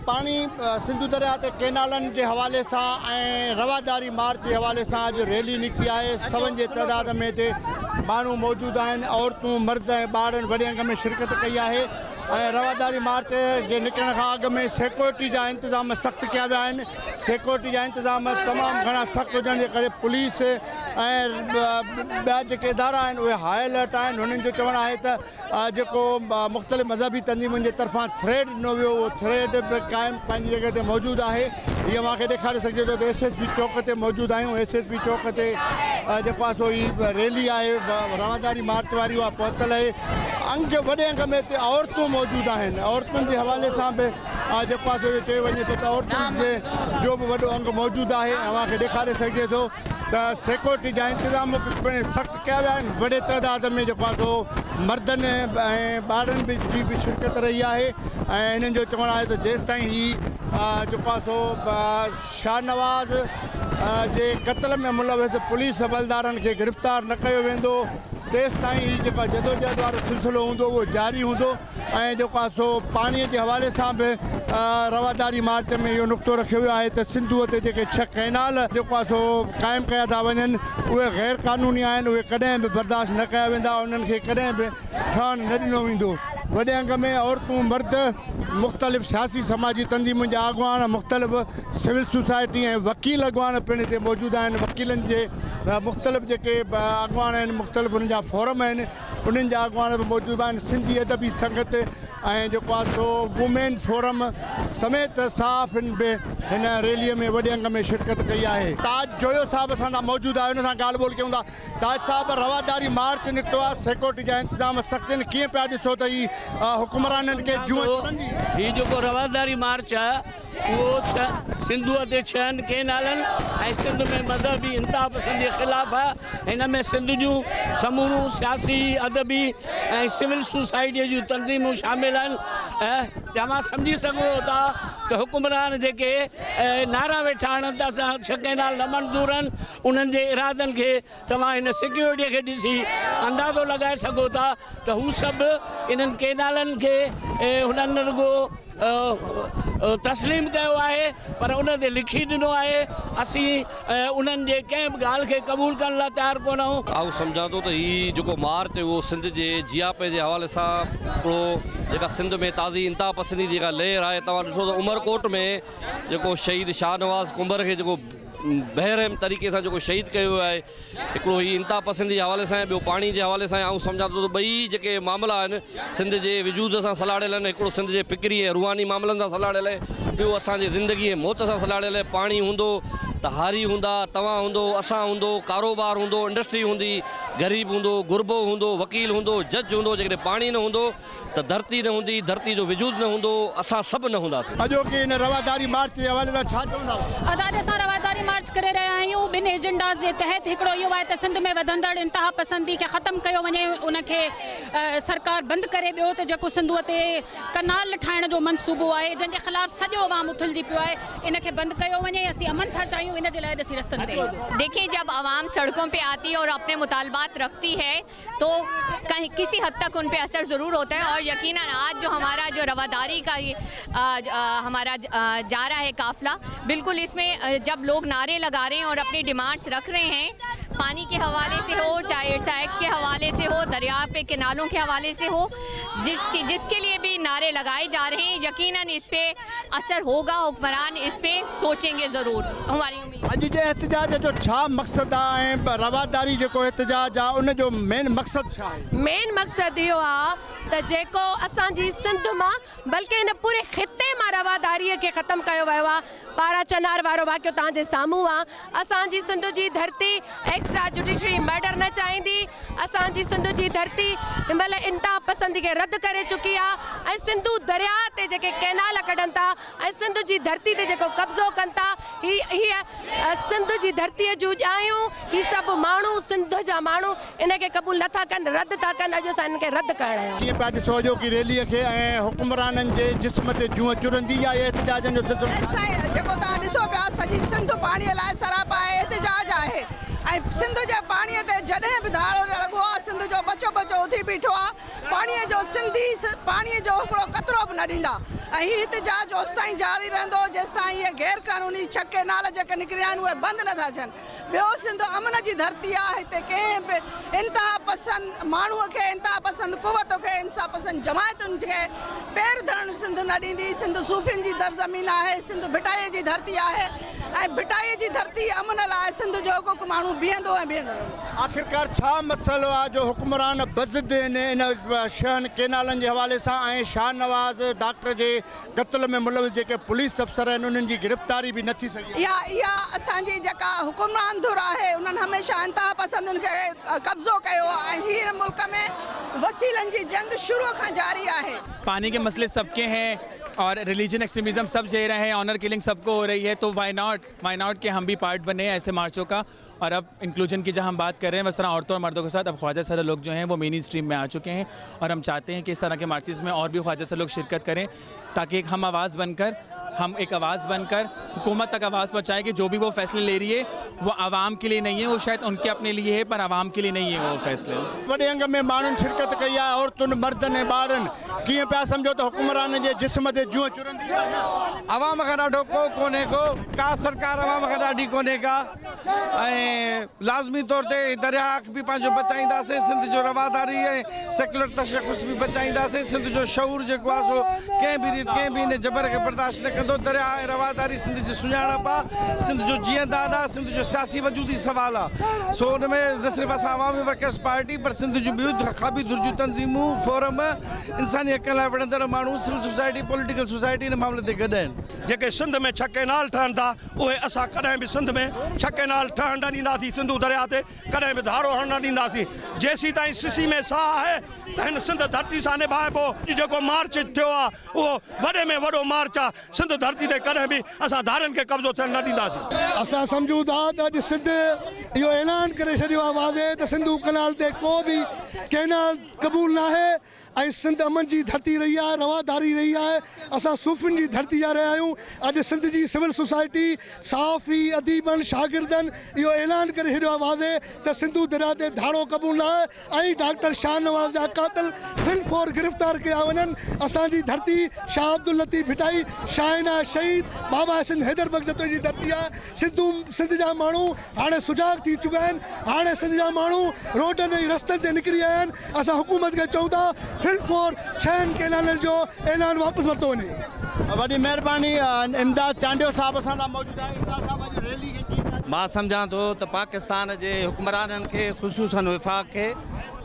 پاڻي سنڌو درياء تي ڪئنالن جي حوالي سان ۽ رواداري مارچ جي حوالي سان اڄ ريلي نڪتي آهي سون جي تعداد ۾ هتي ماڻهو موجود آهن عورتون مرد ۽ ٻارن وڏي انگ ۾ شرڪت ڪئي آهي ۽ رواداري مارچ جي نڪرڻ کان اڳ ۾ سيڪيورٽي جا انتظام سخت ڪيا ويا آهن سيڪيورٽي جا انتظام تمام گهڻا سخت هجڻ جي ڪري پوليس ۽ ٻيا جيڪي ادارا آهن اهي هاء الرٽ آهن هنن جو چوڻ آهي ته جيڪو مختلف مذهبي تنظيمن جي طرفان ٿريڊ ڏنو ويو اهو ٿريڊ به قائم پنهنجي جڳهه تي موجود آهي هي اوهان کي ڏيکاري سگهجي ٿو ته ايس ايس پي چوڪ تي موجود آهيون ايس ايس پي چوڪ تي جيڪو آهي سو هي ريلي آهي رواداري مارچ واري اها پهتل آهي انگ وڏي انگ ۾ هتي عورتون موجود آهن عورتن جي حوالي سان به جيڪو آهي سو چيو وڃي ٿو ته عورتن به جو به وڏو انگ موجود آهي اوهان کي ڏيکاري سگهجي ٿو ته سيڪيورٽي جا انتظام به پڻ سخت ڪيا ويا آهن، وڏي تعداد ۾ جيڪو آهي سو مردن ۽ ٻارڙن به جي به شرڪت رهي آهي ۽ هنن جو چوڻ آهي ته جيستائين هي جيڪو آهي سو شاهنواز جي قتل ۾ ملوث پوليس حوالدارن کي گرفتار نه ڪيو ويندو تيستائين هي جيڪو جدوجهد وارو سلسلو هوندو اهو جاري هوندو. ۽ جيڪو آهي سو پاڻي جي حوالي سان به رواداري مارچ ۾ اهو نقطو رکيو ويو آهي ته سنڌوء تي جيڪي ڇهه ڪئنال جيڪو آهي سو قائم ڪيا ٿا وڃن اهي غير قانوني آهن اهي ڪڏهن به برداشت نه ڪيا ويندا انهن کي ڪڏهن به ٺهڻ نه ڏنو ويندو وڏي انگ ۾ عورتون مرد مختلف سياسي سماجي تنظيمن جا اڳواڻ مختلف سول سوسائٽي ۽ وڪيل اڳواڻ پڻ هتي موجود آهن وڪيلن جي مختلف جيڪي اڳواڻ آهن مختلف انهن جا فورم آهن انهن جا اڳواڻ به موجود آهن، سنڌي ادبي سنگت ۽ جيڪو آهي سو وومين فورم سميت صحافين به هن ريلي ۾ وڏي انگ ۾ شرڪت ڪئي آهي. تاج جويو صاحب اسان سان موجود آهي ان سان ڳالهه ٻولهه ڪيون ٿا. تاج صاحب رواداري مارچ نڪتو آهي سيڪيورٽي جا انتظام سخت آهن ڪيئن پيا ڏسو ته هي حڪمرانن کي جونء چڙهندي؟ هي جيڪو رواداري مارچ آهي اهو سنڌوء تي ڇهن ڪئنالن ۽ سنڌ ۾ مذهبي انتهاپسنديء خلاف آهي. هن ۾ سنڌ جون سموريون سياسي، ادبي ۽ سول سوسائٽيء جون تنظيمون شامل آهن ۽ توهان سمجهي سگهو ٿا ته حڪمران جيڪي نعرا ويٺا هڻن ته اسان ڇهه ڪئنال نه منظور آهن، انهن جي ارادن کي توهان هن سيڪيورٽيء کي ڏسي اندازو لڳائي سگهو ٿا ته هو سڀ انهن ڪئنالن کي هنن نه رڳو تسليم ڪيو آهي پر ان تي لکي ڏنو آهي. اسين انهن جي ڪنهن به ڳالهه کي قبول ڪرڻ لاء تيار ڪونه آهيون. آئون سمجهان ٿو ته هي جيڪو مارچ اهو سنڌ جي جياپي جي حوالي سان هڪڙو جيڪا سنڌ ۾ تازي انتها پسندي جي جيڪا لهر آهي توهان ڏٺو ته عمرڪوٽ ۾ جيڪو شهيد شاهنواز ڪنڀر کي جيڪو بيرحم طريقي سان جيڪو شهيد ڪيو ويو آهي هڪڙو هي انتها پسندي جي حوالي سان آهي ٻيو پاڻي جي حوالي سان آهي آئون سمجهان ٿو ته ٻئي جيڪي معاملا آهن سنڌ جي وجود سان سلهاڙيل آهن هڪڙو سنڌ جي فڪري ۽ روحاني معاملن سان سلهاڙيل آهي ٻيو اسان جي زندگي ۽ موت سان سلهاڙيل آهي پاڻي هوندو ته هاري هوندا توهان هوندو اسان هوندو ڪاروبار هوندو انڊسٽري هوندي غريب هوندو غربو هوندو وڪيل هوندو جج هوندو جيڪڏهن پاڻي نه هوندو ته ڌرتي نه هوندي، ڌرتي جو وجود نه هوندو، اسان سڀ نه هونداسين. اڄوڪي هن رواداري مارچ جي حوالي سان ڇا چوندا؟ ادا اڄ اسان رواداري مارچ ڪري رهيا آهيون ٻن ايجنڊاز جي تحت هڪڙو اهو آهي ته سنڌ ۾ وڌندڙ انتها پسندي کي ختم ڪيو وڃي ان کي سرڪار بند ڪري ٻيو ته جيڪو سنڌوء تي ڪنال ٺاهڻ جو منصوبو آهي جنهن جي خلاف سڄو عوام اٿلجي پيو آهي ان کي بند ڪيو وڃي اسين امن ٿا چاهيون ان جي لاء اڄ اسين رستن تي آهيون. ديکين جب عوام سڙڪون پي آتي هي اور اپني مطالبات رکتي هي تو کسي حد تک ان پي اثر ضرور هوتا هي اور يقينن آج جو همارا جو رواداري کا همارا جا رها هي قافله بلڪل اس مين جب لوگ نعري لگا رهي هين اور اپني ڊيمانڊس رک رهي هين پاني ڪي حوالي سي هو چاهي ارسا ايڪٽ ڪي حوالي سي هو دريا پي ڪينالون ڪي حوالي سي هو جس جس ڪي ليي بي نعري لگائي جا رهي هين يقينن اس پي اثر هوگا حڪمران اس پي سوچين گي ضرور هماري اميد. اڄ جي احتجاج جو ڇا مقصد آ ۽ رواداري جيڪو احتجاج آ ان جو مين مقصد ڇا آهي؟ مين مقصد اهو آ ته جيڪو اسان جي سنڌ مان بلڪه هن پوري خطي مان رواداري کي ختم ڪيو ويو آ پارا چنار وارو واقعو توهان جي سامهون آ اسان جي سنڌ جي ڌرتي ايڪسٽرا جوڊيشري مرڊر نه چاهيندي، اسان جي سنڌ جي ڌرتي هن مهل انتها پسندي کي رد ڪري چڪي آ ۽ سنڌو درياء تي جيڪي ڪئنال ڪڍن ٿا ۽ سنڌ جي ڌرتي تي جيڪو قبضو ڪن ٿا هي هي سنڌ جي ڌرتي جون ڄايون هي سڀ ماڻهو سنڌ جا ماڻهو ان کي قبول نه ٿا ڪن رد ٿا ڪن اڄ اسان انهن کي رد ڪرڻ آيا آهيون. ڪيئن پيا ڏسو اڄوڪي ريلي کي ۽ حڪمرانن جي جسم تي جونء چرندي يا اهي احتجاجن جو سلسلو جاري سائين جيڪو توهان ڏسو پيا سڄي سنڌ پاڻي لاء سراپا احتجاج آهي ۽ سنڌ جي پاڻي تي جڏهن به ڌاڙو لڳو آهي سنڌ جو ٻچو. ٻچو ٻچو اٿي بيٺو آ پاڻي جو سنڌي پاڻي جو هڪڙو قطرو به نه ڏيندا ۽ هي احتجاج اوستائين جاري رهندو جيستائين اهي غير قانوني ڇهه ڪينال جيڪي نڪريا آهن اهي بند نه ٿا ٿين. ٻيو سنڌ امن جي ڌرتي آ هتي ڪنهن به انتها پسند ماڻهو کي انتها پسند قوت کي انصاف پسند جماعتن کي پير ڌرڻ سنڌ نه ڏيندي سنڌ صوفين جي درزمين آهي سنڌ ڀٽائي جي ڌرتي آهي ۽ ڀٽائي جي ڌرتي امن لاء سنڌ جو هڪ هڪ ماڻهو بيهندو ۽ بيهندو رهندو. آخرڪار ڇا مسئلو آ جو حڪمران بضد آهن ان شهن ڪينالن جي حوالي سان ۽ شاهنواز ڊاڪٽر جي قتل ۾ ملوث جيڪي پوليس افسر آهن انهن جي گرفتاري به نه ٿي سگهي آهي. اها اسان جي جيڪا حڪمران ڌر آهي انهن هميشه انتها پسندن کي قبضو ڪيو آهي ۽ هي ملڪ ۾ وسيلن جي جنگ شروع کان جاري آهي. پاني ڪي مسئلي سب ڪي هين اور رليجن ايڪسٽريمزم سب جهيل رهي هين آنر ڪلنگ سب ڪو هو رهي هي تو وائي not why not ڪي هم ڀي پارٽ بني ايسي مارچو ڪا اور اب انڪلوجن ڪي جهان هم بات ڪر رهي هين اس طرح عورتون اور مردون ڪي ساٿ اب خواجه سرا لوگ جو هين وو مين اسٽريم مين آ چڪي هين اور هم چاهتي هين ڪي اس طرح ڪي مارچز مين اور ڀي خواجه سرا لوگ شرڪت ڪرين تاڪي ايڪ هم آواز بن ڪر هم ايڪ آواز بن ڪر حڪومت تڪ آواز پهچائي ڪي جو ڀي وو فيصلي لي رهي هي وو عوام ڪي لئي نهين هي وو شايد ان ڪي اپني لئي هي پر عوام ڪي لئي نهين هي وو فيصلي. وڏي انگ ۾ ماڻهن شرڪت ڪئي آهي عورتن مردن ۽ ٻارن ڪيئن پيا سمجهو ته حڪمرانن جي جسم تي جونء چرندي. عوام کان ڏاڍو ڪو ڪونهي ڪو ڪا سرڪار عوام کان ڏاڍي ڪونهي ڪا. ۽ لازمي طور تي درياهه حق به پنهنجو بچائينداسين، سنڌ جو رواداري ۽ سيڪيولر تشخص به بچائينداسين، سنڌ جو شعور جيڪو آهي سو ڪنهن به ريت ڪنهن به ان جبر کي برداشت نه ڪندو، درياهه ۽ رواداري سنڌ جي سڃاڻپ آهي، سنڌ جو جيئندان آهي، سنڌ جو سياسي وجودي سوال آهي، سو ان ۾ نه صرف اسان عوامي ورڪرز پارٽي پر سنڌ جون ٻيون کاٻي ڌر جون تنظيمون، فورم، انساني حقن لاء وڙهندڙ ماڻهو، سول سوسائٽي، پوليٽيڪل سوسائٽي ان معاملي تي گڏ آهن. جيڪي سنڌ ۾ ڇهه ڪئنال ٺهن ٿا اهي اسان ڪڏهن به سنڌ ۾ ڇهه ڪئنال ٺهڻ نه ڏينداسين سنڌو درياء تي ڪڏهن به ڌاڙو هڻڻ نه ڏينداسين جيسيتائين سسي ۾ ساهه آهي ته هن سنڌ ڌرتي سان نڀائبو اڄ جيڪو مارچ ٿيو آهي اهو وڏي ۾ وڏو مارچ آهي سنڌ ڌرتي تي ڪڏهن به اسان ڌارين کي قبضو ٿيڻ نه ڏينداسين. اسان سمجهون ٿا ته اڄ سنڌ اهو اعلان ڪري ڇڏيو آهي واضح ته سنڌو ڪئنال تي ڪو به ڪئنال قبول ناهي ۽ سنڌ امن جي ڌرتي رهي آهي، رواداري رهي آهي، اسان صوفين جي ڌرتي جا رهيا آهيون، اڄ سنڌ جي سول سوسائٽي، صحافي، اديبن، شاگردن اهو اعلان ڪري ڇڏيو آهي واضح ته سنڌو درياء تي ڌاڙو قبول نه آهي ۽ ڊاڪٽر شاهنواز جا قاتل في الفور گرفتار ڪيا وڃن، اسان جي ڌرتي شاهه عبداللطيف ڀٽائي، شاهه عنايت شهيد، باباء سنڌ حيدر بخش جتوئي جي ڌرتي آهي، سنڌو سنڌ جا ماڻهو هاڻي سجاڳ ٿي چڪا آهن، هاڻي سنڌ جا ماڻهو روڊن ۽ رستن تي نڪري آيا آهن، اسان حڪومت کي چئون ٿا في الفور ڇهن ڪئنالن جو اعلان واپس ورتو وڃي. وڏي مهرباني امداد چانڊيو صاحب اسان سان موجود آهي امداد صاحب اڄ ريلي کي ڪيئن پيا ڏسو؟ مان سمجهان ٿو ته پاڪستان جي حڪمرانن کي خصوصن وفاق کي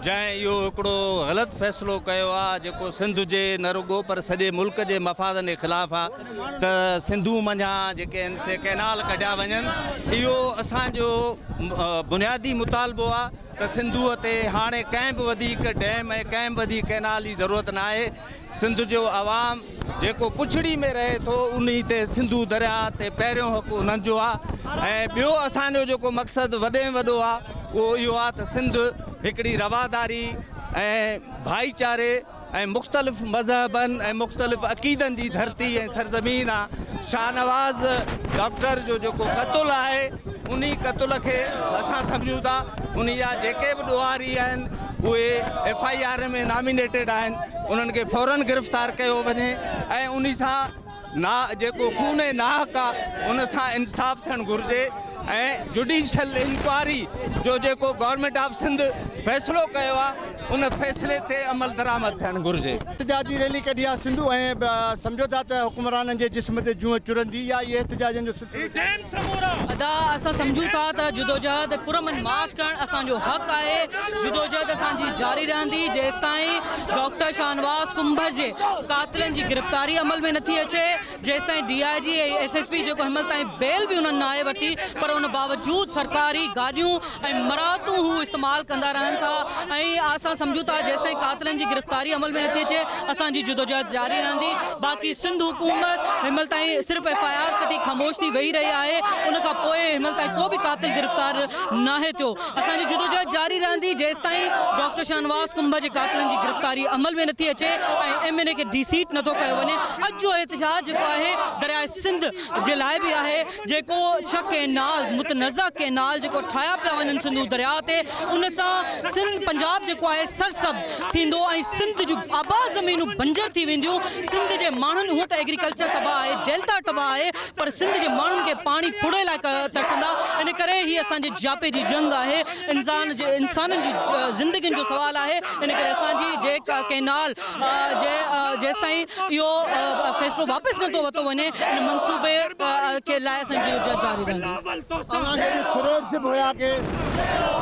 جنهن اهو هڪڙو غلط فيصلو ڪيو آهي جيڪو سنڌ جي نه رڳو پر سڄي ملڪ جي مفادن جي خلاف آهي ته سنڌو منجهان جيڪي آهن سي ڪئنال ڪڍيا وڃن اهو اسان جو بنيادي مطالبو آهي ته سنڌوء تي هاڻي ڪنهن به وڌيڪ ڊيم ۽ ڪنهن به وڌيڪ ڪئنال جي ضرورت ناهي، سنڌ جو عوام جيڪو پڇڙي ۾ رهي ٿو انهي تي سنڌو درياء تي پهريون حق انهن جو آ ۽ ٻيو اسان جو جيڪو مقصد وڏي ۾ وڏو آ اهو اهو آ ته سنڌ هڪڙي رواداري ۽ ڀائيچاري ۽ مختلف مذهبن ۽ مختلف عقيدن جي ڌرتي ۽ سرزمين آ. شاهنواز ڊاڪٽر جو جيڪو قتل آهي انهي قتل کي اسان سمجهون ٿا انهي جا جيڪي به ڏوهاري آهن اهي ايف I R ۾ nominated آهن انهن کي فورن گرفتار ڪيو وڃي ۽ انهي سان نا جيڪو خون ناحق آ ان سان انصاف ٿيڻ گهرجي ۽ جڊيشل انڪوائري جو جيڪو گورنمينٽ آف سنڌ فيصلو ڪيو آ ان فيصلي تي عمل درآمد ٿيڻ گهرجي. احتجاجي ريلي ڪڍي آ سنڌو ۽ سمجهو ٿا ته حڪمرانن جي جسم تي جونء چرندي يا اهي احتجاجن جو سلسلو جاري رهندو. ادا اسان سمجهون ٿا ته جدوجهد پرامن مارچ ڪرڻ اسان جو حق آهي جدوجهد اسان جي جاري رهندي جيستائين ڊاڪٽر شاهنواز ڪنڀر جي قاتلن جي گرفتاري عمل ۾ نٿي اچي جيستائين D I G ۽ S S P جيڪو هن مهل تائين بيل به انهن ناهي ورتي پر ان باوجود سرڪاري گاڏيون ۽ مراعتون هو استعمال ڪندا رهن ٿا ۽ اسان سمجهون ٿا جيستائين قاتلن جي گرفتاري عمل ۾ نٿي اچي اسان جي جدوجهد جاري رهندي باقي سنڌ حڪومت هن مهل تائين صرف ايف I R ڪٽي خاموش ٿي ويهي رهي آهي ان کان پوء هن مهل تائين ڪو به قاتل گرفتار ناهي ٿيو اسان جي جدوجهد جاري رهندي جيستائين ڊاڪٽر شاهنواز ڪنڀر جي قاتلن جي گرفتاري عمل ۾ نٿي اچي ۽ ايم اين اي کي ڊي سيٽ نٿو ڪيو وڃي اڄ جو احتجاج جيڪو آهي درياء سنڌ جي لاء به آهي جيڪو ڇهه ڪئنال متنازع ڪئنال جيڪو ٺاهيا پيا وڃن سنڌو درياء تي ان سان سنڌ پنجاب جيڪو آهي سرسبز ٿيندو ۽ سنڌ جون آباد زمينون بنجر ٿي وينديون سنڌ جي ماڻهن هونء ته ايگريڪلچر تباهه آهي ڊيلٽا تباهه آهي پر سنڌ جي ماڻهن کي پاڻي ڦڙي لاء ترسندا ان ڪري هي اسان جي جياپي جي جنگ آهي انسان جي انسانن جي زندگين جو سوال آهي ان ڪري اسان جي جيڪا ڪئنال جي جيستائين اهو فيصلو واپس نه ٿو ورتو وڃي ان منصوبي کي لاء اسان جي جدوجهد جاري رهندي. اوهان کي به ٿريٽس به هيا ڪي؟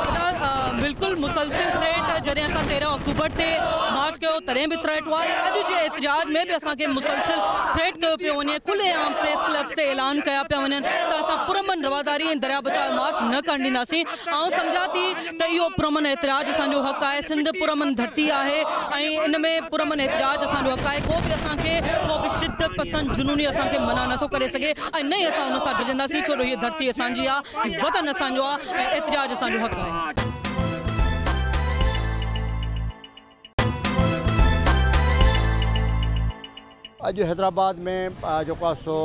ادا بلڪل مسلسل ٿريٽ جڏهن اسان 13 آڪٽوبر تي مارچ ڪيو تڏهن به ٿريٽ هئا ۽ اڄ جي احتجاج ۾ به اسان کي مسلسل ٿريٽ ڪيو پيو وڃي کلي عام پريس ڪلبس تي اعلان ڪيا پيا وڃن ته اسان پرامن رواداري ۽ درياء بچاء مارچ نه ڪرڻ ڏينداسين آئون سمجهان ٿي ته اهو پرامن احتجاج اسان جو حق آهي، سنڌ پرامن ڌرتي آهي ۽ ان ۾ پرامن احتجاج اسان جو حق آهي، ڪو به اسان کي ڪو به شدت پسند جنوني اسان کي منع نٿو ڪري سگهي ۽ نه ئي اسان ان سان ڊڄنداسين ڇو جو هيء ڌرتي اسان جي آهي، هي وطن اسان جو آهي ۽ احتجاج اسان جو حق آهي. اڄ حيدرآباد ۾ جيڪو آهي سو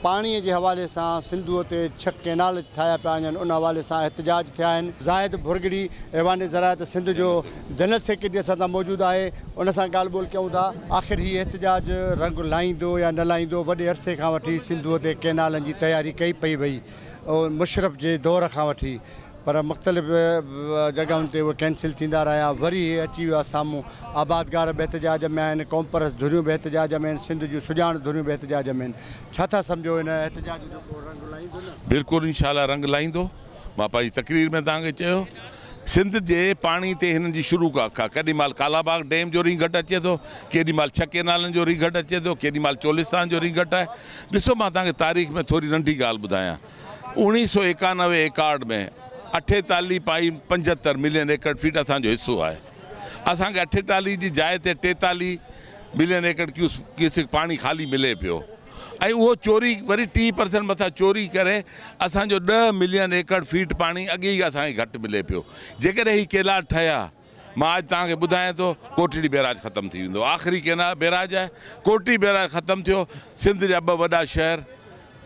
پاڻي جي حوالي سان سنڌوء تي ڇهه ڪئنال ٺاهيا پيا وڃن ان حوالي سان احتجاج ٿيا آهن. زاهد ڀرڳڙي ايوان زراعت سنڌ جو جنرل سيڪريٽري اسان سان موجود آهي ان سان ڳالهه ٻولهه ڪيون ٿا. آخر هي احتجاج رنگ لائيندو يا نه لائيندو وڏي عرصي کان وٺي سنڌوء تي ڪئنالن جي تياري ڪئي پئي وئي مشرف جي دور کان وٺي پر مختلف جڳهن تي اهي ڪينسل ٿيندا رهيا، وري هي اچي ويو آهي سامهون، آبادگار به احتجاج ۾ آهن، قومپرست ڌريون به احتجاج ۾ آهن، سنڌ جون سڄاڻ ڌريون به احتجاج ۾ آهن، ڇا ٿا سمجهو هن احتجاج جو ڪو رنگ لائيندو نه؟ بلڪل انشاء الله رنگ لائيندو، مان پنهنجي تقرير ۾ توهان کي چيو سنڌ جي پاڻي تي هنن جي شروع کان ڪيڏي مهل ڪالاباغ ڊيم جو رينگهٽ اچي ٿو، ڪيڏي مهل ڇهه ڪينالن جو رينگهٽ اچي ٿو، ڪيڏي مهل چولستان جو رينگهٽ آهي، ڏسو مان توهان کي تاريخ ۾ ٿوري ننڍي ڳالهه ٻڌايان. اوڻيهه سو 91 ايڪارڊ ۾ اٺيتاليهه پائين 75 ملين ايڪڙ فيٽ اسان جو حصو آهي. اسان کي اٺيتاليهه جي جاء تي 43 ملين ايڪڙ ڪيوسڪ پاڻي خالي ملي پيو ۽ اهو چوري وري 30 پرسنٽ مٿان چوري ڪري اسان جو ڏهه ملين ايڪڙ فيٽ پاڻي اڳي ئي اسان کي گهٽ ملي پيو. جيڪڏهن هي ڪينال ٺهيا مان اڄ توهان کي ٻڌايان ٿو ڪوٽڙي بئراج ختم ٿي ويندو آخري ڪينال بئراج آهي ڪوٽڙي بئراج ختم ٿيو سنڌ جا ٻه وڏا شهر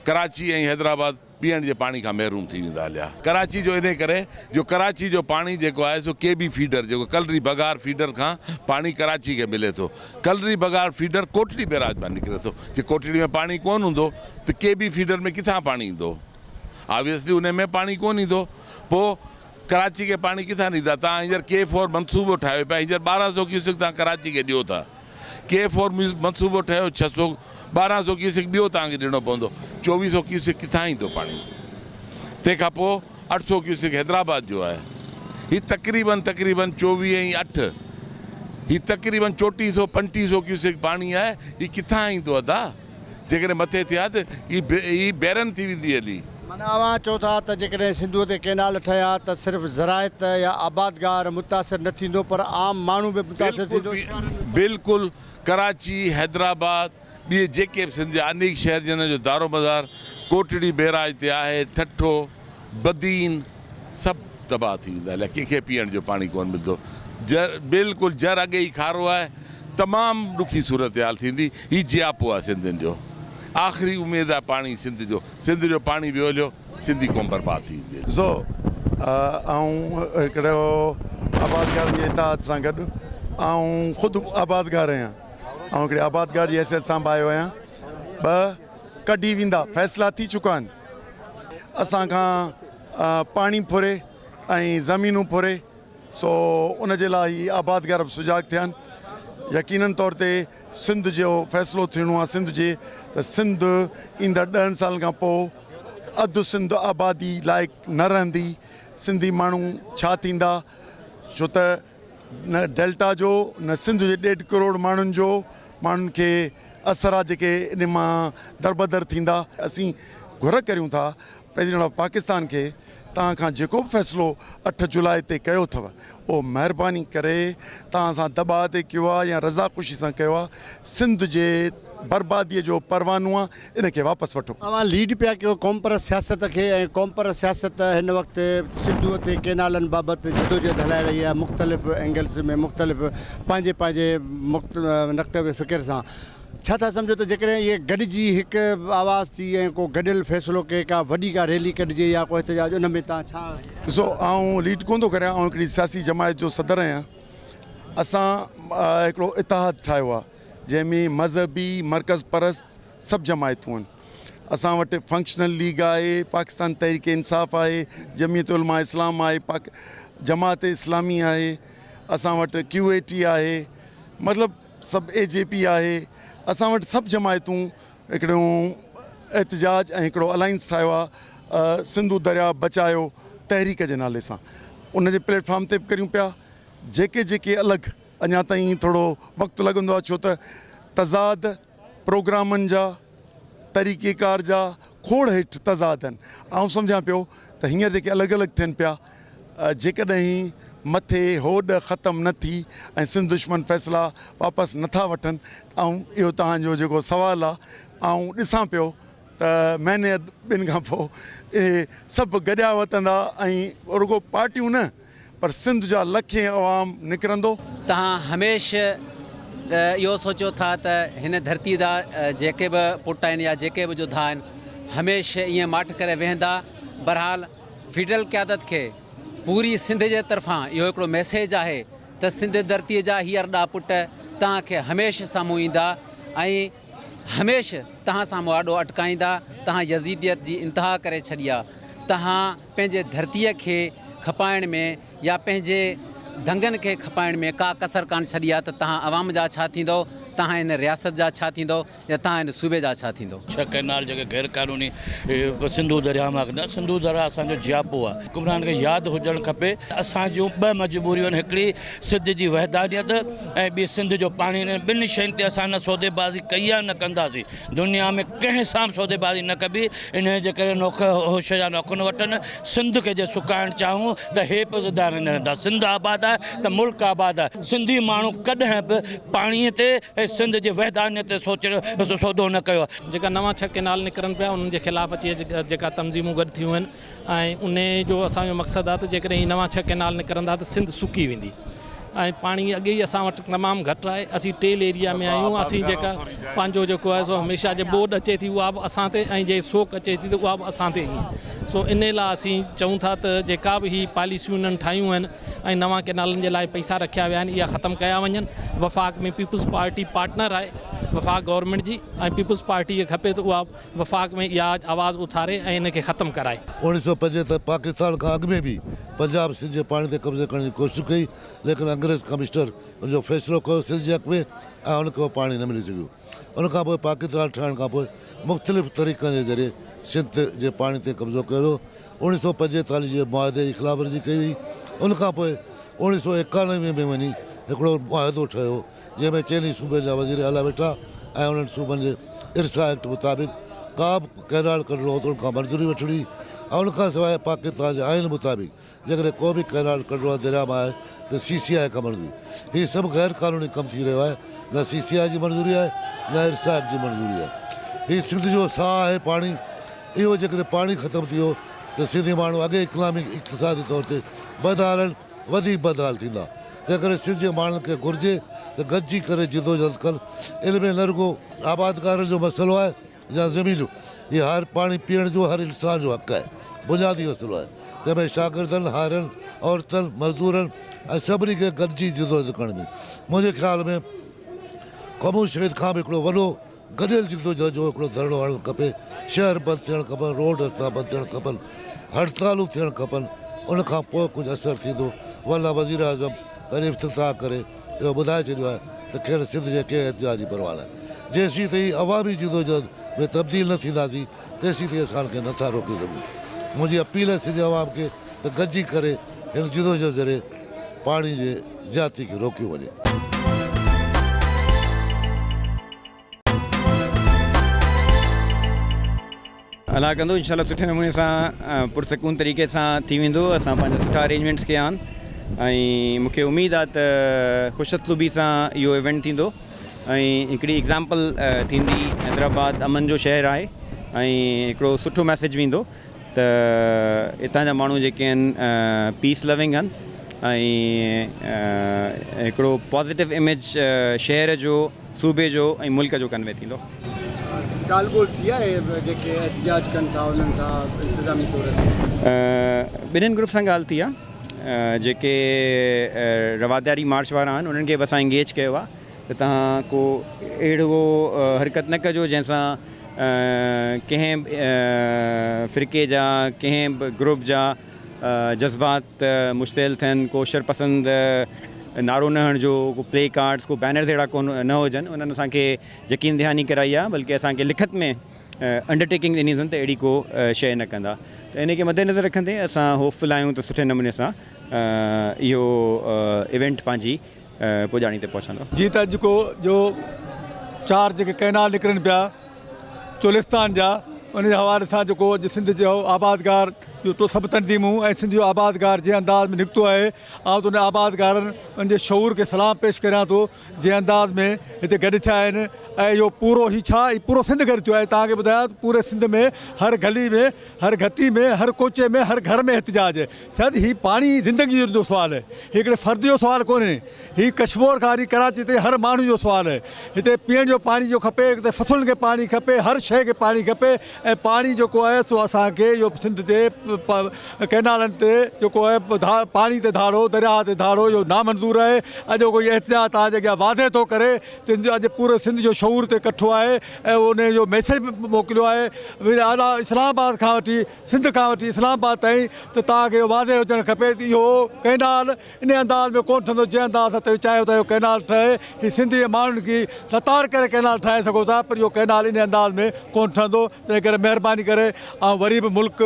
ڪراچي ۽ حيدرآباد پيئڻ جي پاڻي کان محروم ٿي ويندا هليا. ڪراچي جو انهي ڪري جو ڪراچي جو پاڻي جيڪو آهي سو ڪي بي فيڊر جيڪو ڪلري بگهار فيڊر کان پاڻي ڪراچي کي ملي ٿو. ڪلري بگهار فيڊر ڪوٽڙي بئراج مان نڪري ٿو. جي ڪوٽڙي ۾ پاڻي ڪونه هوندو ته ڪي بي فيڊر ۾ ڪٿان پاڻي ايندو؟ آبويسلي انهي ۾ پاڻي ڪونه ايندو. پوء ڪراچي کي پاڻي ڪٿان ڏيندا؟ توهان هينئر ڪي فور منصوبو ٺاهيو پيا هينئر 12 سو ڪيوسڪ توهان ڪراچي کي ڏيو ٿا. ڪي فور منصوبو ٺهيو ڇهه سو 12 سو ڪيوسڪ ٻيو توهان کي ڏيڻو پوندو 24 سو ڪيوسڪ ڪٿان ايندو پاڻي تنهن کان پوء اٺ سو ڪيوسڪ حيدرآباد جو آهي هي تقريبن تقريبن 24 ۽ اٺ هي تقريبن چوٽيهه سو پنجٽيهه سو ڪيوسڪ پاڻي آهي هي ڪٿان ايندو ادا جيڪڏهن مٿي ٿيا ته هي بيرن ٿي ويندي هلي. معنيٰ اوهان چئو ٿا ته جيڪڏهن سنڌوء تي ڪئنال ٺهيا ته صرف زراعت يا آبادگار متاثر نه ٿيندو پر عام ماڻهو به متاثر ٿيندو، شهرن ۾. بلڪل ڪراچي، حيدرآباد، ٻئي جيڪي به سنڌ جا انيڪ شهر جنھن جو دارومدار ڪوٽڙي بئراج تي آهي، ٺٽو، بدين سڀ تباهه ٿي ويندا الائي ڪنهن کي پيئڻ جو پاڻي ڪونه ملندو جر بلڪل جر اڳي ئي کارو آهي تمام ڏکي صورتحال ٿيندي هي جياپو آهي سنڌين جو آخري اميد آهي پاڻي سنڌ جو سنڌ جو پاڻي ويو هليو سنڌي قوم برباد ٿي ويندي. ڏسو آئون هڪڙو آبادگارن جي اتحاد سان گڏ آئون خود آبادگار آهيان آئون هڪڙي آبادگار جي حيثيت سان به آيو آهيان ٻه ڪڍي ويندا فيصلا ٿي چڪا آهن اسان کان پاڻي ڦري ۽ زمينون ڦري سو ان جي لاء هي آبادگار به سجاڳ ٿيا آهن يقينن طور تي سنڌ جو فيصلو ٿيڻو آهي سنڌ جي ته سنڌ ايندڙ ڏهن سالن کان پوء اڌ سنڌ آبادي لائق نه رهندي سنڌي ماڻهو ڇا ٿيندا ڇو ته نه ڊيلٽا جو نه سنڌ جي ڏيڍ ڪروڙ ماڻهن جو ماڻهن کي اثر آ جيڪي ان مان دربدر ٿيندا اسين گهر ڪريون ٿا پريزيڊنٽ آف پاڪستان کي توهان کان جيڪو به فيصلو اٺ جولاء تي ڪيو اٿو اهو مهرباني ڪري توهان سان دٻاء تي ڪيو آ يا رضا خوشي سان ڪيو آ سنڌ جي بربادي جو پروانو آ ان کي واپس وٺو. اوهان ليڊ پيا ڪيو قومپرست سياست کي ۽ قومپرست سياست هن وقت سنڌوء تي ڪينالن بابت جدوجهد هلائي رهي آهي مختلف اينگلز ۾ مختلف پنهنجي پنهنجي نقطه فڪر سان. ڇا ٿا سمجهو ته جيڪڏهن اهي گڏجي هڪ آواز ٿي ۽ ڪو گڏيل فيصلو ڪي ڪا وڏي ڪا ريلي ڪڍجي يا ڪو احتجاج ان ۾ توهان ڇا. ڏسو آئون ليڊ ڪونه ٿو ڪريان آئون هڪڙي سياسي جماعت جو صدر آهيان اسان هڪڙو اتحاد ٺاهيو آهي جنهن ۾ مذهبي مرڪز پرست سڀ جماعتون آهن اسان وٽ فنڪشنل ليگ آهي پاڪستان تحريڪ انصاف آهي جمعيت علماء اسلام آهي پاڪ جماعت اسلامي آهي اسان وٽ ڪيو اي ٽي آهي مطلب سڀ اي جي پي آهي اسان وٽ سڀ جماعتون هڪڙو احتجاج ۽ هڪڙو الائنس ٺاهيو آهي سنڌو درياء بچايو تحريڪ جي نالي سان ان جي پليٽ فارم تي به ڪريون پيا جيڪي جيڪي الڳ اڃا تائين ٿورو وقت لڳندو آهي ڇو ته تضاد پروگرامن جا طريقي ڪار جا کوڙ هيٺ تضاد آهن. آئون سمجهان پيو ته هينئر جيڪي الڳ الڳ ٿين پيا جيڪڏهن مٿي هوڏ ختم نه ٿي ۽ سنڌ دشمن فيصلا واپس نه ٿا وٺن ته آئون اهو توهان جو جيڪو سوال آهي آئون ڏسان پيو ته مهيني اڌ ٻن کان پوء اهي سڀ گڏيا وتندا ۽ رڳو پارٽيون نه پر سنڌ جا لکين عوام نڪرندو. توهان هميشھ اهو سوچيو ٿا ته هن ڌرتي جا جيڪي به پٽ آهن يا جيڪي به جوڌا آهن هميشھ ائين ماٺ ڪري ويهندا. بهرحال فيڊرل قيادت کي پوري سنڌ جي طرفان اهو هڪڙو ميسيج آهي ته سنڌ ڌرتي جا هي ارڏا پٽ توهان کي هميشھ سامهون ايندا ۽ هميشھ توهان سان مهاڏو اٽڪائيندا. توهان يزيديت جي انتها ڪري ڇڏي آ. توهان پنهنجي ڌرتيء کي کپائڻ ۾ يا پنهنجي دنگن کي کپائڻ ۾ ڪا ڪسر ڪانه ڇڏي آ ته توهان عوام جا ڇا ٿيندؤ، توهان هن رياست جا ڇا ٿيندؤ يا توهان هن صوبي جا ڇا ٿيندؤ. ڇهه ڪئنال جيڪي غير قانوني سنڌو درياء مان ڪڍيا، سنڌو درياء اسان جو جياپو آهي، حڪمرانن کي ياد هجڻ کپي ته اسان جون ٻه مجبوريون آهن هڪڙي سنڌ جي وحدانيت ۽ ٻي سنڌ جو پاڻي، انهن ٻن شين تي اسان نه سوديبازي ڪئي آهي نه ڪنداسين. دنيا ۾ ڪنهن سان به سوديبازي نه ڪبي، انهيء جي ڪري نوڪ هوش جا نوڪن وٺن، سنڌ کي جي سڪائڻ چاهون ته هي به زنده نه رهندا، سنڌ آباد آهي ته ملڪ آباد آهي، سنڌي ماڻهو ڪڏهن به پاڻي تي ۽ سنڌ جي وحدانيت تي سوچڻ سودو نه ڪيو آهي. جيڪا نوان ڇهه ڪئنال نڪرن پيا انهن جي خلاف اچي جيڪا تنظيمون گڏ ٿيون آهن ۽ انهي جو اسان جو مقصد آهي ته جيڪڏهن هي نوان ڇهه ڪئنال نڪرندا ته سنڌ سڪي ويندي ۽ پاڻي اڳي ئي اسان وٽ تمام گهٽ آهي اسين ٽيل ايريا ۾ آهيون اسين جيڪا پنهنجو جيڪو آهي سو هميشه جي ٻوڏ اچي ٿي اها به اسان تي ۽ جي سوڪ اچي ٿي ته اها به اسان تي ائين سو انهي لاء اسين چئون ٿا ته جيڪا به هي پاليسيون انهن ٺاهيون آهن ۽ نوان ڪئنالن جي لاء پئسا رکيا ويا آهن اها ختم ڪيا وڃن وفاق ۾ پيپلز پارٽي پارٽنر آهي وفاق گورنمينٽ جي ۽ پيپلز پارٽي کي کپي ته اها وفاق ۾ اها آواز اٿاري ۽ ان کي ختم ڪرائي. 1975 پاڪستان کان اڳ ۾ به پنجاب سنڌ جي پاڻي تي قبضي ڪرڻ جي ڪوشش ڪئي ليڪن انگريز ڪمشنر ان جو فيصلو ڪيو سنڌ جي حق ۾ ۽ ان کي اهو پاڻي نه ملي سگهيو. ان کان پوء پاڪستان ٺهڻ کان پوء مختلف طريقن جي ذريعي سنڌ جي پاڻي تي قبضو ڪيو ويو. 1945 جي معاهدي جي خلاف ورزي ڪئي وئي. ان کان پوء 1991 ۾ وڃي هڪڙو معاهدو ٺهيو. جنهن ۾ چئني صوبن جا وزير اعليٰ ويٺا ۽ انهن صوبن جي ارسا ايڪٽ مطابق ڪا به ڪئنال ڪڍڻو هو ته ان کان منظوري وٺڻي ۽ ان کان سواء پاڪستان جي آئين مطابق جيڪڏهن ڪو به ڪئنال ڪڍڻو آهي درياء مان آهي ته سي سي آء کان منظوري هي سڀ غير قانوني ڪم ٿي رهيو آهي نه سي سي آء جي منظوري آهي نه ارسا ايڪٽ جي منظوري آهي هي سنڌ جو ساهه آهي پاڻي اهو جيڪڏهن پاڻي ختم ٿي ويو ته سنڌي ماڻهو اڳي اڪنامڪ اقتصادي طور تي بدحال آهن وڌيڪ بدحال ٿيندا، تنهنڪري سنڌ جي ماڻهن کي گهرجي ته گڏجي ڪري جدوجهد ڪن، ان ۾ نه رڳو آبادگارن جو مسئلو آهي يا زمين جو، هي هر پاڻي پيئڻ جو هر انسان جو حق آهي، بنيادي مسئلو آهي، تنهن ۾ شاگردن، هارين، عورتن، مزدورن ۽ سڀني کي گڏجي جدوجهد ڪرڻ ۾ منهنجي خيال ۾ قمون شهيد کان به هڪڙو وڏو گڏيل جدوجهد جو هڪڙو ڌرڻو هڻڻ کپي، شهر بند ٿيڻ کپن، روڊ رستا بند ٿيڻ کپن، هڙتالون ٿيڻ کپن، ان کان پوء ڪجهه اثر ٿيندو، ورنه وزيراعظم پنهنجي افتتاح ڪري اهو ٻڌائي ڇڏيو آهي ته کين سنڌ جي ڪنهن احتجاج جي پرواهه ناهي. جيسين تائين عوامي جدوجهد ۾ تبديل نه ٿينداسين تيسين تائين اسان کي نٿا روڪي سگهون. منهنجي اپيل آهي سنڌ جي عوام کي ته گڏجي ڪري هن جدوجهد ذريعي پاڻي جي زيادتي کي روڪيو وڃي. الله ڪندو انشاء الله سٺي نموني سان پرسڪون طريقي سان ٿي ويندو اسان پنهنجا سٺا ارينجمينٽس ڪيا آهن ۽ مونکي اميد آهي ته خوش اسلوبي سان اهو ايونٽ ٿيندو ۽ هڪڙي ايگزامپل ٿيندي حيدرآباد امن جو شهر آهي ۽ هڪڙو سٺو ميسيج ويندو ته هتان جا ماڻهو جيڪي آهن پيس لونگ آهن ۽ هڪڙو پازيٽو اميج شهر جو صوبي جو ۽ ملڪ جو ڪنوي ٿيندو. ڳالهه ٻولهه ٿي آهي جيڪي احتجاج ڪن ٿا انهن سان انتظامي طور تي؟ ٻنهين گروپ سان ڳالهه ٿي آهي جيڪي رواداري مارچ وارا آهن انهن کي به اسان انگيج ڪيو آهي ته توهان ڪو اهڙو حرڪت نه ڪجو جنهن سان ڪنهن فرقي جا ڪنهن به گروپ جا جذبات مشتعل ٿين، ڪو شرپسند نعرو نه هڻجو، ڪو پلي ڪارڊز، ڪو بينرز اهڙا ڪو نه هجن، انهن اسان کي يقين دهاني ڪرائي آهي بلڪه اسان کي لکت ۾ انڊرٽيڪنگ ڏني اٿن ته اهڙي ڪو شيء نه ڪندا ته ان کي مدنظر رکندي اسان هوپ فل آهيون ته سٺي نموني سان اهو ايونٽ پنهنجي پڄاڻي تي پهچندو. جيئن ته اڄ ڪو جو چار جيڪي ڪئنال نڪرن پيا چولستان جا ان جي حوالي سان جيڪو اڄ سنڌ جو آبادگار جو سڀ تنظيمون ۽ سنڌ جو آبادگار جنهن انداز ۾ نڪتو آهي آئون ته ان آبادگارن ان جي شعور کي سلام پيش ڪريان ٿو جنهن انداز ۾ هتي گڏ ٿيا آهن ۽ اهو پورو هي ڇا هي پورو سنڌ گڏ ٿيو آهي توهان کي ٻڌايان ته پوري سنڌ ۾ هر گلي ۾ هر گهٽي ۾ هر ڪوچي ۾ هر گهر ۾ احتجاج آهي ڇا ته هي پاڻي زندگي جو سوال آهي هي هڪڙي فرد جو سوال ڪونهي هي ڪشمور کان وٺي ڪراچي تائين هر ماڻهو جو سوال آهي. هتي پيئڻ جو پاڻي جو کپي، هتي فصلن کي پاڻي کپي، هر شيء کي پاڻي کپي ۽ پاڻي جيڪو آهي سو اسان کي اهو سنڌ جي ڪئنالن تي جيڪو آهي پاڻي تي ڌاڙو، درياهه تي ڌاڙو اهو نامنظور آهي. اڄوڪو هي احتجاج توهان جي اڳيان واضح ٿو ڪري ته اڄ پوري سنڌ جو شعور هتي ڪٺو آهي ۽ ان جو ميسيج به موڪليو آهي اسلام آباد کان وٺي سنڌ کان وٺي اسلام آباد تائين ته توهان کي اهو واضح هجڻ کپي ته اهو ڪئنال انهيء انداز ۾ ڪونه ٺهندو، جنهن انداز سان توهين چاهيو ٿا اهو ڪئنال ٺهي. هي سنڌ جي ماڻهن کي لتاڙ ڪري ڪئنال ٺاهي سگهو ٿا، پر اهو ڪئنال انهيء انداز ۾ ڪونه ٺهندو. تنهن ڪري مهرباني ڪري آئون وري به ملڪ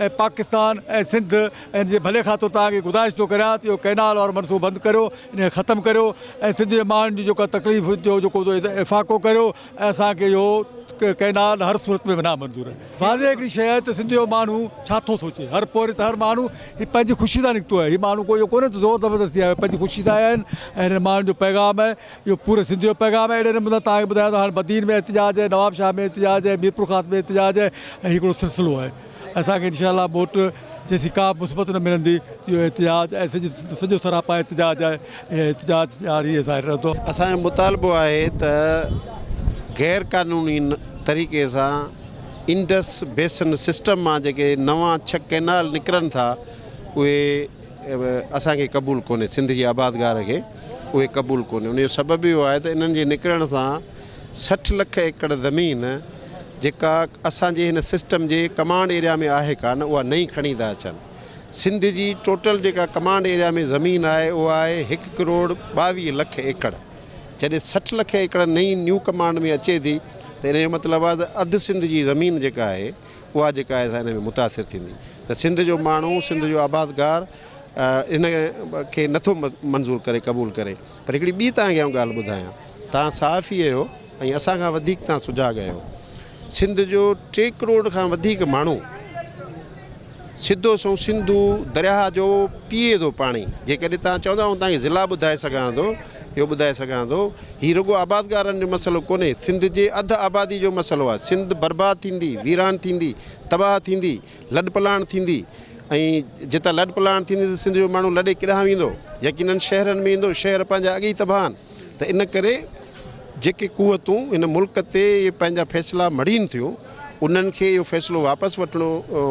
۽ پاڪستان ۽ سنڌ ۽ ان جي ڀلي خاطر توهان کي گذارش ٿو ڪريان ته اهو ڪئنال وارو منصوبو بند ڪريو، ان کي ختم ڪريو ۽ سنڌ جي ماڻهن جي جيڪا تڪليف جو جيڪو افاقو ڪريو ۽ اسان کي اهو ڪئنال هر صورت ۾ نامنظور آهي. واضح هڪڙي شيء آهي ته سنڌ جو ماڻهو ڇا ٿو سوچي؟ هر پورهيت هر ماڻهو هي پنهنجي خوشي سان نڪتو آهي. هي ماڻهو ڪو اهو ڪونهي ته زور زبردستي آيو آهي پنهنجي خوشي سان آيا آهن ۽ هنن ماڻهن جو پيغام آهي اهو پوري سنڌ جو پيغام آهي. اهڙي نموني توهان کي ٻڌايان ته هاڻي بدين ۾ احتجاج آهي، نوابشاهه ۾ احتجاج آهي، ميرپورخاص ۾ احتجاج آهي ۽ هي هڪڙو سلسلو آهي. اسان کي انشاء الله موٽ جيسين ڪا به مثبت نه ملندي اهو احتجاج ۽ سڄو سراپا احتجاج آهي اهو احتجاج جاري ۽ ساري رهندو. اسان جو مطالبو آهي ته غير قانوني طريقي سان انڊس بيسن سسٽم مان جيڪي نوان ڇهه ڪئنال نڪرن ٿا اهي اسان کي قبول ڪونهي سنڌ جي آبادگار کي اهي قبول ڪونهي ان جو سبب اهو آهي ته انهن جي نڪرڻ سان 60 لک ايڪڙ زمين جيڪا اسان جي هن سسٽم جي ڪمانڊ ايريا ۾ آهي ڪانه اها نئين کڻي ٿا اچن. سنڌ جي ٽوٽل جيڪا ڪمانڊ ايريا ۾ زمين آهي اها آهي هڪ ڪروڙ 22 لک ايڪڙ. جڏهن 60 لک ايڪڙ نئين نيو ڪمانڊ ۾ اچي ٿي ته ان جو مطلب آهي ته اڌ سنڌ جي زمين جيڪا آهي اها جيڪا آهي سا ان ۾ متاثر ٿيندي ته سنڌ جو ماڻهو سنڌ جو آبادگار ان کي نٿو منظور ڪري قبول ڪري. پر هڪڙي ٻي توهان کي آئون ڳالهه ٻڌايان توهان صحافي آهيو ۽ اسان کان وڌيڪ توهان سجاڳ آهيو. سنڌ جو ٽي ڪروڙ کان وڌيڪ ماڻهو سڌو سنئون سنڌو درياهه جو پيئي ٿو پاڻي. جيڪڏهن توهان چوندا آئون توهان کي ضلعا ٻڌائي سگهان ٿو، اهو ٻڌائي سگهان ٿو. هي رڳو آبادگارن جو مسئلو ڪونهي، سنڌ جي اڌ آبادي جو مسئلو آهي. سنڌ برباد ٿيندي، ويران ٿيندي، تباهه ٿيندي، لڏپلاڻ ٿيندي ۽ جتان لڏپلاڻ ٿيندي ته سنڌ جو ماڻهو لڏي ڪيڏانهن ويندو؟ يقينن شهرن ۾ ايندو، شهر پنهنجا اڳ ئي تباهه آهن ته ان ڪري جيڪي قوتون هن ملڪ تي اهي پنهنجا فيصلا مڙهين ٿيون، انهن کي اهو فيصلو واپس وٺڻو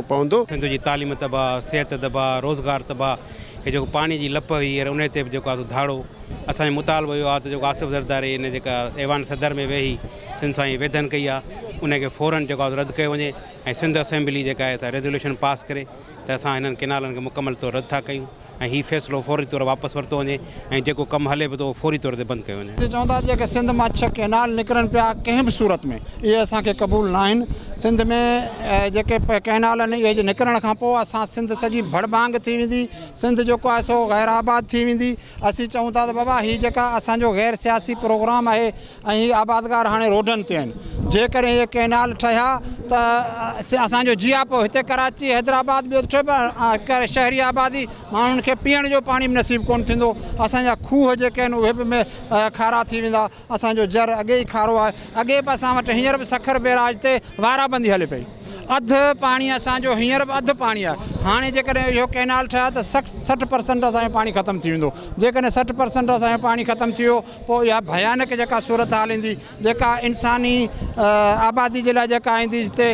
پوندو. سنڌ جي تعليم تباهه، صحت تباهه، روزگار تباهه، هي جيڪو پاڻي جي لپ هئي هينئر انهي تي به جيڪو آهي سو ڌاڙو. اسان جو مطالبو اهو آهي ته جيڪو آصف زرداري هن جيڪا ايوان صدر ۾ ويهي سنڌ سان هي ويڌن ڪئي آهي، انهي کي فورن جيڪو آهي سو رد ڪيو وڃي ۽ سنڌ اسيمبلي جيڪا آهي سا ريزوليوشن پاس ڪري ته اسان هنن ڪينالن کي مڪمل طور رد ٿا ڪيون. ۽ هي فيصلو فوري طور واپس ورتو وڃي ۽ جيڪو ڪم هلي به ٿو اهو فوري طور تي بند ڪيو وڃي. اسين چئون ٿا ته جيڪي سنڌ مان ڇهه ڪئنال نڪرن پيا ڪنهن به صورت ۾ اهي اسان کي قبول ناهن سنڌ ۾ جيڪي ڪئنال آهن اهي جي نڪرڻ کان پوء اسان سنڌ سڄي ڀڙڀانگ ٿي ويندي سنڌ جيڪو آهي سو غير آباد ٿي ويندي اسين چئون ٿا ته بابا هي جيڪا اسان جو غير سياسي پروگرام آهي ۽ هي آبادگار هاڻي روڊن تي آهن جيڪڏهن اهي ڪئنال ٺهيا ته اسان جو جياپو هتي ڪراچي حيدرآباد ٻيو ته ٺهيو پر شهري آبادي ماڻهن کي پيئڻ جو پاڻي به نصيب ڪونه ٿيندو اسان جا کوهه جيڪي آهن اهي به کارا ٿي ويندا اسان جو جر اڳي ئي کارو آهي اڳي به اسان وٽ هينئر به سکر بيراج تي وارابندي هلي پئي. اڌ پاڻي اسان جو هينئر به اڌ پاڻي آهي هاڻي جيڪڏهن اهو ڪئنال ٺهيا ته 60 پرسنٽ اسان جو پاڻي ختم ٿي ويندو جيڪڏهن 60 پرسنٽ اسان جو پاڻي ختم ٿي ويو پوء اها ڀيانڪ جيڪا صورتحال ايندي جيڪا انساني آبادي جي لاء جيڪا ايندي جتي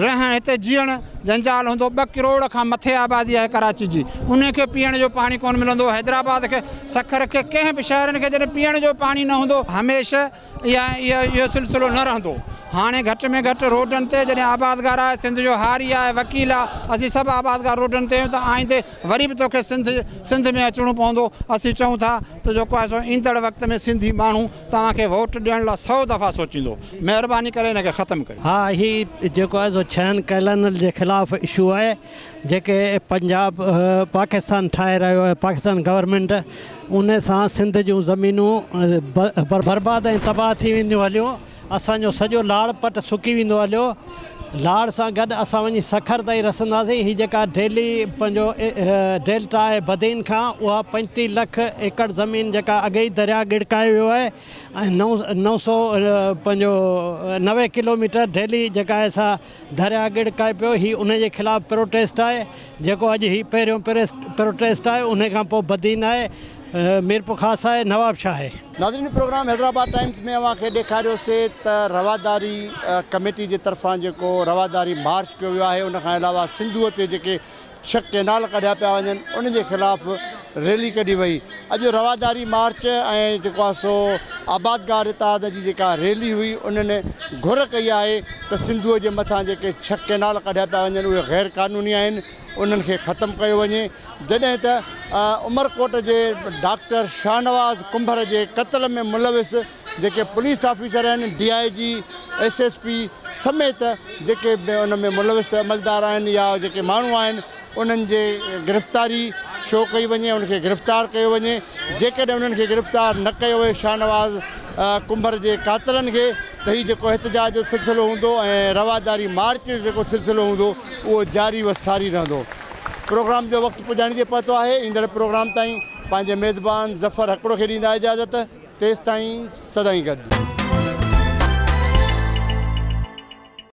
رهڻ هتي جيئڻ جنجال هوندو ٻه ڪروڙ کان مٿي آبادي آهي ڪراچي جي انهي کي پيئڻ جو پاڻي ڪونه ملندو حيدرآباد کي سکر کي ڪنهن به شهرن کي جڏهن پيئڻ جو پاڻي نه هوندو هميشه اها اهو سلسلو نه رهندو. هاڻي گهٽ ۾ گهٽ روڊن تي جڏهن آبادگار آهي، سنڌ جو هاري آهي، وڪيل آهي، اسين سڀ آبادگار روڊن تي آهيون ته آئيندي وري به توکي سنڌ سنڌ ۾ اچڻو پوندو. اسين چئون ٿا ته جيڪو آهي سو ايندڙ وقت ۾ سنڌي ماڻهو توهان کي ووٽ ڏيڻ لاء سئو دفعا سوچيندو. مهرباني ڪري ان کي ختم ڪريو. ها هي جيڪو آهي سو ڇهن ڪئنالن جي خلاف اشو آهي جيڪي پنجاب پاڪستان ٺاهي رهيو آهي پاڪستان گورنمينٽ ان سان سنڌ جون زمينون برباد ۽ تباهه ٿي وينديون هليون. اسان جو سڄو لاڙ پٽ سڪي ويندو هليو. لاڙ سان گڏ اسان وڃي سکر تائين رسنداسين. هي جيڪا ڊيلي پنهنجو ڊيلٽا آهي بدين کان اها 35 لک ايڪڙ زمين جيڪا اڳي ئي درياء ڳڙڪائي ويو آهي ۽ 900 پنهنجو 90 ڪلوميٽر ڊيلي جيڪا آهي سا درياء ڳڙڪائي پيو، هي ان جي خلاف پروٽيسٽ آهي، جيڪو اڄ هي پهريون پروٽيسٽ آهي، ان کان پوء بدين آهي، ميرپورخاص آهي، نوابشاهه آهي. ناظرين پروگرام حيدرآباد ٽائمز ۾ اوهان کي ڏيکاريوسي ته رواداري ڪميٽي جي طرفان جيڪو رواداري مارچ ڪيو ويو آهي ان کان علاوه سنڌوء تي جيڪي ڇهه ڪئنال ڪڍيا پيا وڃن ان جي خلاف ريلي ڪڍي وئي اڄ رواداري مارچ ۽ جيڪو آهي سو آبادگار اتحاد جي جيڪا ريلي هئي انهن گهر ڪئي آهي ته سنڌوء جي مٿان جيڪي ڇهه ڪئنال ڪڍيا پيا وڃن اهي غير قانوني آهن انهن کي ختم ڪيو وڃي جڏهن ته عمرڪوٽ جي ڊاڪٽر شاهنواز ڪنڀر جي قتل ۾ ملوث جيڪي پوليس آفيسر آهن، D I G, S S P سميت جيڪي به ان ۾ ملوث عملدار آهن يا جيڪي ماڻهو آهن انهن جي گرفتاري ڇو ڪئي وڃي انهن کي گرفتار ڪيو وڃي جيڪڏهن انهن کي گرفتار نه ڪيو ويو شاهنواز ڪنڀر جي قاتلن کي ته هي جيڪو احتجاج جو سلسلو هوندو ۽ رواداري مارچ جو جيڪو سلسلو هوندو اهو جاري و ساري رهندو. پروگرام جو وقت پڄاڻي تي پهتو آهي ايندڙ پروگرام تائين پنهنجي ميزبان ظفر هڪڙو کي ڏيندا اجازت. تيستائين سدائين گڏ.